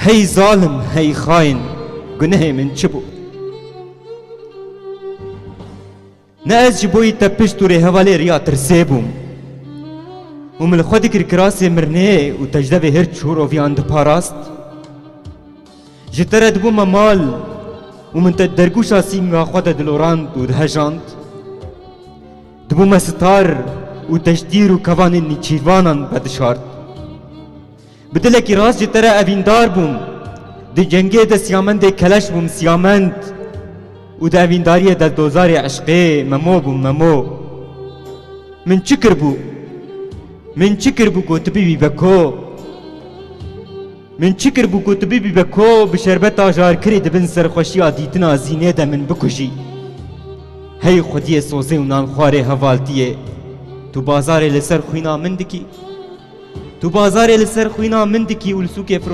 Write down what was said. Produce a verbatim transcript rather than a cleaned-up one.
Hey zalim, hey xayin, gunehê min çi bû? Ne ez ji bo yî te pişt û rêhevalê riya tirsê bûm û min li xwe dikir kirasê mirnê û te ji devê hirç û roviyan diparast? Ji te re dibûme mal û min te dergûşa sînga xwe de dilorand û dihejand. Dibûme sitar û te ji tîr û kevanên nîçîrvanan vedişart. Bi dilekî rast ji te re evîndar bûm. Di cengê de siyamendê keleş bûm, siyamend. Û di evîndariyê de dozarê eşqê Memo bûm, Memo. Min çi kirbû? Min çi kirbû ku tu bibî beko? Min çi kirbû ku tu bibî beko, bi şerbeta jarkirî di bin serxweşiya dîtina zînê de min bikujî? Hey xwediyê sozê û nanxwarê hevaltiyê, tu bazarê li ser xwîna min dikî? Tu bazarê li ser xwîna min dikî û li sûkê